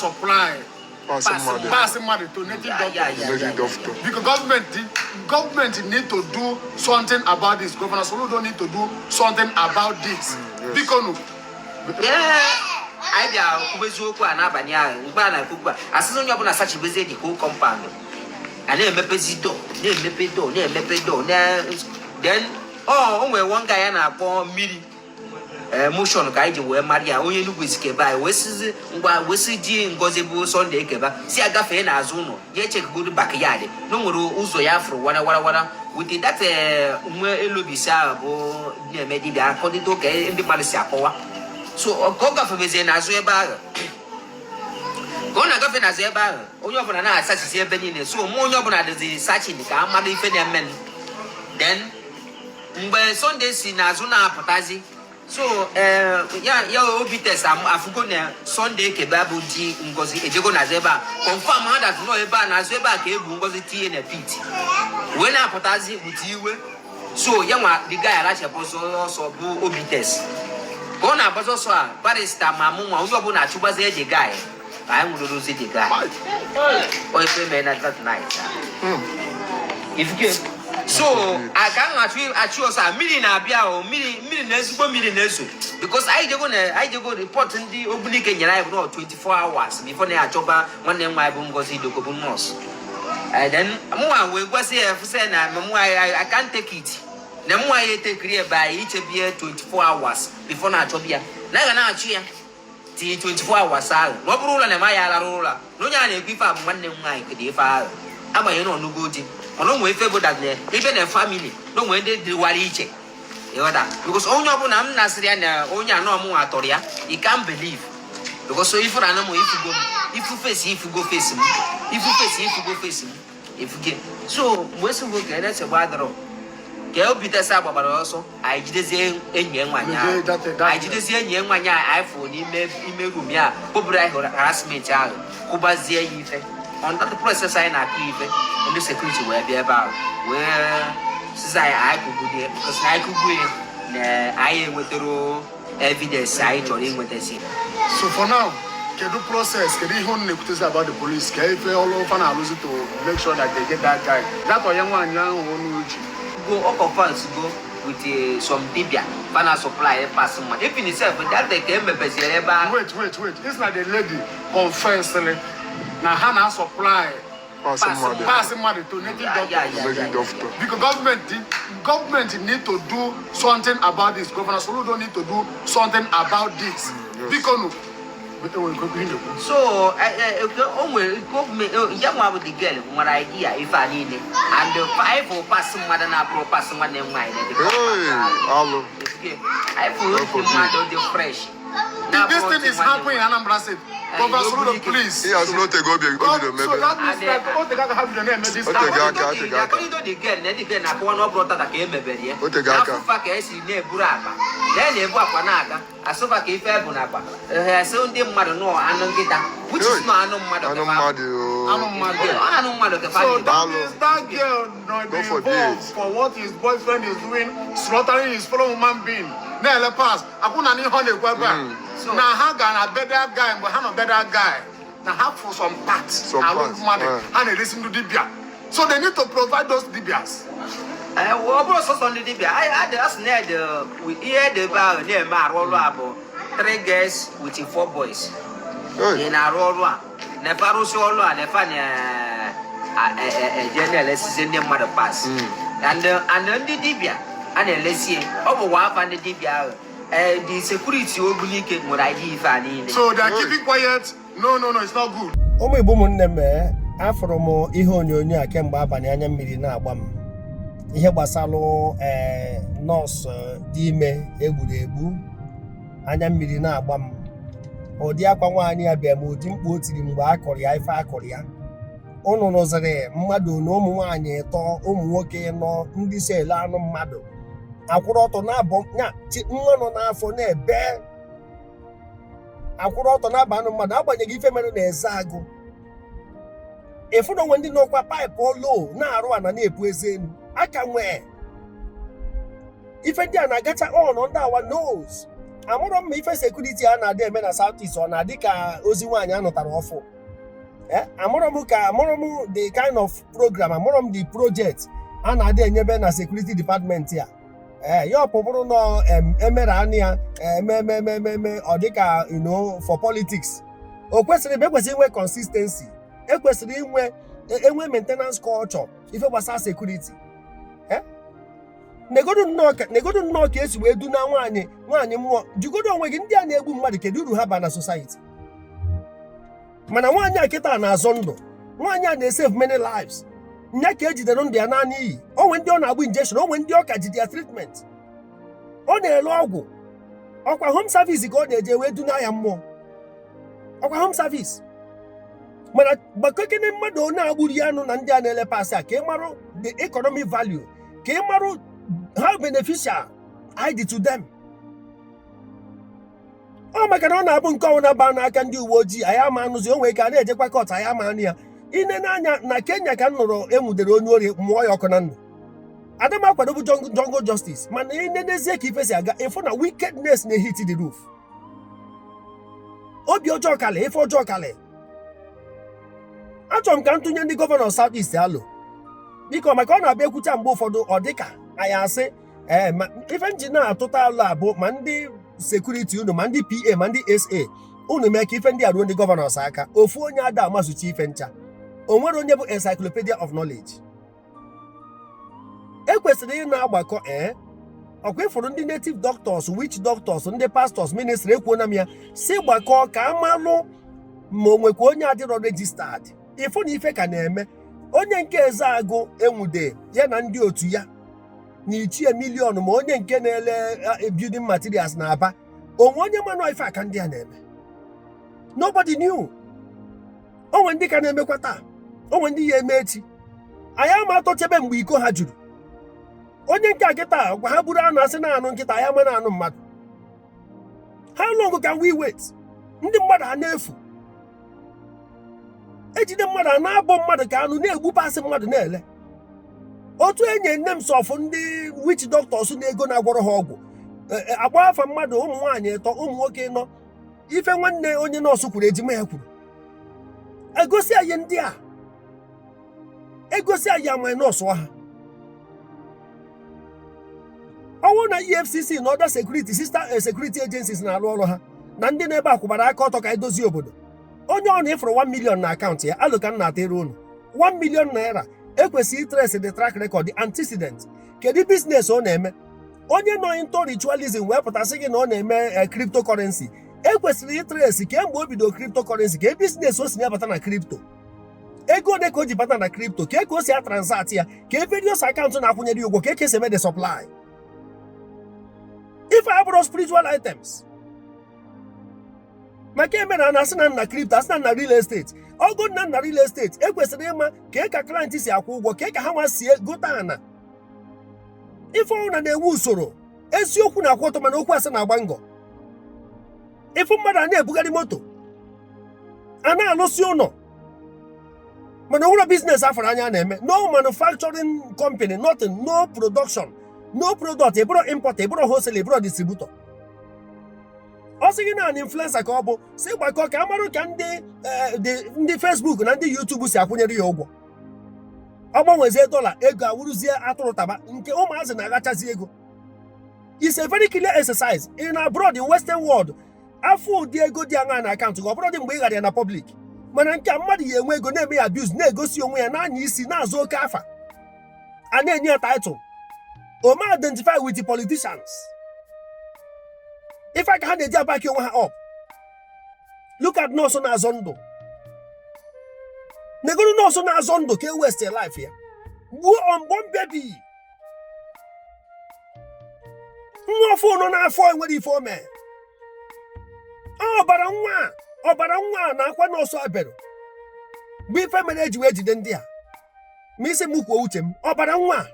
Na-supply Pass mmadụ. Pass mmadụ to native doctors. Native doctor. Because government need to do something about this. Governor Soludo need to do something about this. Biko nu. Ee, anyị bịa kwubezi okwu a n'abalị ahụ. Mgbe a na-ekwukwu a, asịsị onye ọbụla sachibezie the whole compound, a na-emepezi door, na-emepe door, na-emepe door na. Then ọ o nwere one guy ya na-akpọ Mmiri Motion, ka anyị ji wee mara ya, onye Enugwu Ezike anyị, wee sizi ngwa, wee si ji Ngozi bụ Sunday Ekeba si agafee n'azụ ụlọ, jee chekigodo backyard na o nwere ụzọ ya fụrụ wara wara wara with that nwe elobisi ahụ bụ na-eme dibịa, akọdịdo ka ndị mmadụ si akọwa. So ka ọ gafebezie n'azụ ebe ahụ, ka ọ na-agafe n'azụ ebe ahụ, onye ọbụla na-asachisi ebe niile. So mụ, onye ọbụla dịzi searching ka a mara ife na-eme. Then mgbe Sunday si n'azụ na-apụtazi, so ya obi test afụgo na Sunday Ekebe bụ di Ngozi ejego n'azụ ebe a, confirm ha that nọ ebe a, n'azụ ebe a ka ebu Ngozi tinye na pit, wee na-apụtazi with iwe. So ya nwa the guy arachapụ ọsọ ọsọ bụ obi test. Ka ọ na-agbazi ọsọ a, barrister ma mụ nwa, onye ọbụla achụgbazie the guy, ka anyị nwụrụzi the guy. O ife mere na that night ifuke. So a ka m achụ achụ ọsọ a, mmiri na-abịa o, mmiri, mmiri na ezigbo mmiri na-ezo, because anyị jego report ndị Ogbunike nyere anyị bụ nọ 24 hours before na ya achọba nwanne m nwaanyị bụ Ngozi Idoko, bụ nọọsụ. And then mụnwa wee gwasị ya fụsị na mụnwa, I can't take it, na mụnwa ya etekiri ebe anyị ichebie 24 hours before na-achọba ya, na ga na-achụ ya tinye 24 hours ahụ, na ọ bụrụ ụlọ na ema ya ararụ ụlọ, na onye a na-ekwu ife a bụ nwanne m nwaanyị. Kedu ife ahụ agbanyeghị na ọnụgo di, mana o nwee ife bụ that na ibe na family na o nwee ndị dịwara iche, ịghọta? Because onye ọbụla m na-asịrị ya na onye anọ m nwa atọrọ ya, you can't believe, because ifuru anụ m, ifugo m, ifu face, ifugo face m, ifu face, ifugo face m, ifuge. So mgbe esigo ka nsogbu adọrọ, ka obi tesa gbagbara ọsọ, anyị jidezie enyi ya nwaanyị ahụ. Anyị jidezie enyi ya nwaanyị ahụ anyị fụrụ n'ime ime room ya kpọburu anyị harassment ahụ, kụbazie ya ife. On that process anyị na-akụ ife, ndị security wee bịa ebe ahụ, wee sizi anyị anyị kụgbulie, because na anyị kụgbuo ya na anyị enwetara evidence anyị chọrọ inwetazi. So for now, kedu process, kedu ihe unu na-ekwutezi about the police, ka ife ọlụ fa na-alụzi to make sure that they get that guy, that onye nwaanyị ahụ unu ji? Go ọ confess go with some dibia fa na supply pass mmadụ, even sef that day ka emepeziri ebe ahụ. Wait, wait, wait, it's like the lady confessing na ha na supply Pass mmadụ. Pass mmadụ to native doctors. Native doctor. Because government need to do something about this. Governor Soludo need to do something about this. Biko nu. So o nwere gọọmenti ya nwa bụ the girl nwere idea ife a niile, and five pass mmadụ na-abụrụ pass nwanne m nwaanyị na the Hey, alụ. anyị fụrụ God ndị forbid. mmadụ dị fresh. This thing is happening in Anambra State. Governor Soludo, please. Ihe asị na otego obi obido So mebe. that means that otego aka ha bido na-eme this. Otego aka, otego aka. According to the girl, na the girl na-akọwa na ọ bụrụ tata ka e mebere ya. Otego aka. N'afụfa ka esi na-eburu akpa na ya na-ebu akpa na-aga, asụfa ka ife bụ n'akpa esi ndị mmadụ nọ anụ nkịta, which is Hey. not anụ mmadụ. Anụ kefa. mmadụ o. Anụ mmadụ. Anụ mmadụ kefa So na-ebu. that Daalụ. means that girl not be God forbid. involved for what his boyfriend is doing, slaughtering his fellow human being. Na-ele pass. Akwụna n'ihe ọ na-ekwu ebe a. Na ha ga na be that guy, mgbe ha nọ be that guy, na ha for some parts. Some Alụ parts, mmadụ. Ha na-eresi ndị dibịa. So they need to provide those dibias. Ee, ọ bụrụ sọsọ ndị dibịa asị na ede ihe ede ebe ahụ na-eme arụ ọrụ a bụ three girls with four boys. Hey. Ị na-arụ ọrụ a na-efe arụsị ọrụ a na-efe na eje na-elesizi ndị mmadụ pass and ndị dibịa a na-elesi ọ bụ wa afa ndị dibịa ahụ. Ee, the security Ogbunike nwere idea ife a niile. So they are keeping quiet. No, no, no, it's not good. Ụmụ Igbo, ụmụnne m, ee, afụrụ m ihe onyonyo a kemgbe abalị, anya mmiri na-agba m. Ihe gbasalụ nọọsụ dị ime egburu egbu, anya mmiri na-agba m. Ụdị akwa nwaanyị ya bịa ma ụdị mkpu o tiri mgbe a kụrụ ya ife akụrụ ya. Ụnụ nụziri mmadụ na ụmụ nwaanyị ịtọ, ụmụ nwoke nọ, ndị si ele anụ mmadụ akwụrụ ọtọ na-abọ ya nwa nọ n'afọ na-ebe, akwụrụ ọtọ na-aba anụ mmadụ, agbanyeghị ife mere na eze agụ. Ịfụ na onwe ndị nọkwa pipe olo na-arụ ana na-epu eze elu aka nwee ife ndị a na-agacha on under our nose. Amụrọ m ma ife security a na-adị eme na South East ọ na-adị ka ozi nwaanyị a nụtara ọfụ. Amụrọ m ka amụrọ m the kind of program, amụrọ m the project a na-adị enyebe na security department a. Ee, ya ọpụ bụrụ nọ emere anụ ya eme eme eme eme eme, ọ dịka for politics. O kwesịrị ekwesịrị inwe consistency, ekwesịrị inwe enwe maintenance culture ife gbasara security. Negodu nnọọ ka esi wee duna nwaanyị mmụọ. Jugodo onwe gị, ndị a na-egbu mmadụ, kedu uru ha ba na society? Mana nwaanyị a kịta na-azọ ndụ, nwaanyị a na-esave many lives. Nya ka ejidere ndụ ya naanị iyi. Onwe ndị ọ na-agba injection, onwe ndị ọ ka jide ya treatment, ọ na-ere ọgwụ. Ọkwa home service ka ọ na-eje wee duna ya mmụọ, ọkwa home service. Mana gbakọkene mmadụ onye agburu ya anụ na ndị a na-ele parts a, ka ị marụ the economic value, ka ị marụ how beneficial I dị to them. Ọ maka na ọ na-abụ nke ọnwụ na-aba n'aka ndị uwe ojii, anyị ama anụzi. O nwere ike a na-ejekwa court, anyị ama anụ ya. Ine n'anya na Kenya ka m nụrụ enwudere onye ori, mụọ ya ọkụ na ndụ. Ada m akwadobu jungle justice, mana ine n'ezie ka ife si aga, ịfụ na wickedness na-ehit the roof. Obi ọjọọ kalị, ife ọjọọ kalị. Achọrọ m ka m tụnye ndị governor South East alụ, biko, maka ọ na-abịa ekwucha mgbe ụfọdụ, ọ dịka anyị asị ee. Ma ife m ji na-atụta alụ abụ ma ndị security unu, ma ndị PA, ma ndị SA unu, mee ka ife ndị a ruo ndị governors aka. Ofu onye ada amazuchi ife ncha. O nwere onye bụ encyclopedia of knowledge. Ekwesịrị ị na-agbakọ. Ee, ọkwa ịfụrụ ndị native doctors, witch doctors, ndị pastors, ministry, ekwuona m ya si gbakọọ ka a malụ ma o nwekwa onye adịrọ registered. Ịfụ na ife ka na-eme. Onye nke eze agụ enwude ya na ndị otu ya na ichie million, ma onye nke na-ele building materials na Aba, onwe onye manụ ife aka ndị a na-eme. Nobody knew. Onwe ndị ka na-emekwa taa, onwe ndị ya eme echi. Anyị ama atọchebe mgbe iko ha juru. Onye nke a kịta gwa ha buru anụ, asị na anụ nkịta ya ama na anụ mmadụ. How long can we wait? Ndị mmadụ a na-efu, ejide mmadụ, a na-abọ mmadụ ka anụ, na-egbupasị mmadụ, na-ele otu enyi nne m sọfụ. Ndị witch doctors na-ego na-agwọrọ ha ọgwụ, akpọ afa mmadụ, ụmụ nwaanyị ịtọ, ụmụ nwoke nọ. Ife nwanne onye nọọsụ kwuru, ejima ya kwuru, egosi anyị ndị a, egosi anyị ama nọọsụ ha. Ọnwụ na EFCC na other security sister security agencies na-arụ ọrụ ha na ndị na-ebe akwụbara aka ọtọ ka edozie obodo. Onye ọ na-efuru 1 million na akaụntụ ya, alụ ka m na-atịrị unu 1 million naira, ekwesịghị trace the track record, the antecedent. Kedu business ọ na-eme? Onye nọ into ritualism wee pụtasị gị na ọ na-eme cryptocurrency, ekwesịrị ịtrace kemgbe o bido cryptocurrency, ka business o si na-abata na crypto, ego ole ka o ji bata na crypto, ka o si atransact ya, ka various akaụntụ na-akwụnyere ya ụgwọ, ka esi eme the supply. Ife abụrụ spiritual items, maka eme na na asị na nna crypto, asị na nna real estate. Ọgụ nna nna real estate, ekwesịrị ịma ka ka client si akwụ ụgwọ, ka ha nwa si gote ana. Ife ọnwụ na na-enwe usoro. Eziokwu na-akwụ ọtọ, mana okwu asị na-agba ngọ. Ifu mmadụ a na-ebugharị moto, a na-alụsị ụlọ, mana onwere business afọrọ anya na-eme. No manufacturing company, nothing, no production, no product. Ịbụrụ importer, ịbụrụ wholesale, ịbụrụ distributor. Ọ sị gị na influencer ka ọ bụ, si gbakọ ka amarụ ka ndị Facebook na ndị YouTube si akwụnyere ya ụgwọ. Ọ gbanwezie dọla, ego awụrụzie atụrụ taba nke ụmụazị na-aghachazi ego. It's a very clear exercise. In abroad, in western world, afọ ụdị ego dị aṅa na akaụntụ gị, ọ bụrụ dị mgbe ị ghara ya na public. Mana nke a, mmadụ ya enwe ego, na-eme ya abuse, na-egosi onwe ya, na-anya isi, na-azụ oke afa, a na-enye ya title, ome identify with the politicians. Ife aka ha na-eji abaki onwe ha up. Look at nọọsụ na-azọ ndụ. Negoro nọọsụ na-azọ ndụ ka e waste life ya, gbuo unborn baby, nwa ọfụ nọ n'afọ enwere ife o mee. Ọbara nwa a, ọbara nwa a na-akwa nọọsụ abịara bụ ife mere eji wee jide ndị a. Ma isi m kwuo uche m, ọbara nwa a,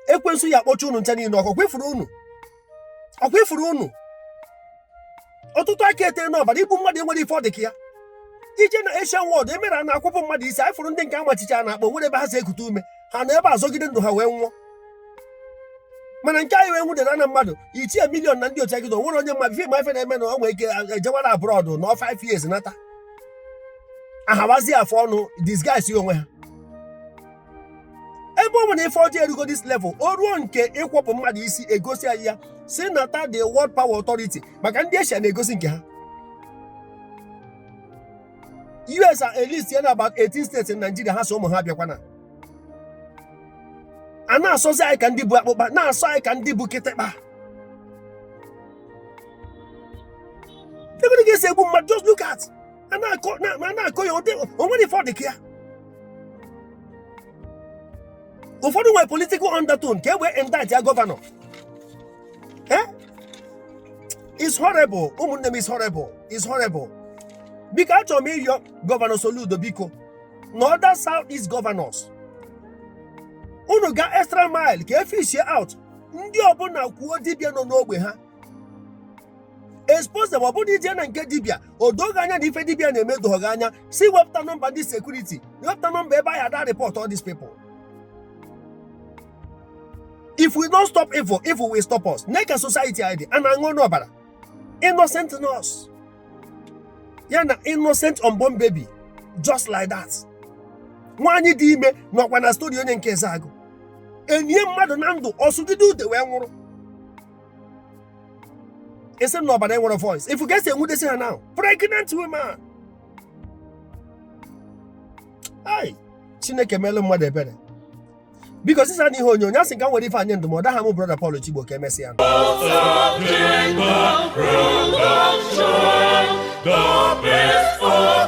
ekwensu ya akpọcha unu ncha niile ọkụ. Ọkwa unu, ọkwa ifuru unu ọtụtụ aka etere n'ọbara. Igbu mmadụ enwere ife ọ dị ka ya. Ije na Asian world, emere a na-akwụpụ mmadụ isi. Anyị fụrụ ndị nke amachicha a na-akpọ nwere ebe ha si ekute ume ha na ebe azọgide ndụ ha wee nwụọ. Mana nke anyị wee nwudere na mmadụ ichie million na ndị otu agịdo nwere onye mma ife ma ife na-eme na o nwere ike ejewara abroad nọ 5 years nata ahawazi afọ ọnụ disguise onwe ha. Ebe ọ bụ na ife ọjọọ erugo this level, o ruo nke ịkwọpụ mmadụ isi egosi anyị ya si nata the World Power Authority, maka ndị Asia na-egosi nke ha. US at least ya na about 18 states in Nigeria ha so ụmụ ha bịakwana a na-asọzi anyị ka ndị bụ akpụkpa, na-asọ anyị ka ndị bụ kịtịkpa. Ebe ga-esi egbu mmadụ, just look at a na-akọ ya o nwere ife ọ dị ka ya. Ụfọdụ nwere political undertone ka e wee indict ya governor. Eh, it's horrible, ụmụnne m, it's horrible, it's horrible. Biko, achọrọ m ịrịọ Governor Soludo, biko, na other South East governors, unu ga extra mile ka e fishie out ndị ọbụla kwuo dibịa nọ n'ogbe ha, expose them. Ọ bụrụ ije na nke dibịa o doghị anya na ife dibịa na-eme doghị anya, si wepụta nọmba ndị security, wepụta nọmba ebe anyị ada report all these people. If we don't stop evil, evil will stop us. Neka society anyị dị a na-aṅụ n'ọbara innocent nurse ya na innocent unborn baby, just like that. Nwaanyị dị ime nọkwa na story onye nke Ezeagụ enye mmadụ na ndụ ọsụgide ude wee nwụrụ. Esi m na ọbara enwere voice. If you ga-esi enwudesi ha now, pregnant woman. Ai, Chineke meelu mmadụ ebere. Biko, sisa na ihe onyonyo a sị ka m nwere ife anyị ndụmọdụ aha m, Brother Paul Chigbo. Ka emesịa. The best of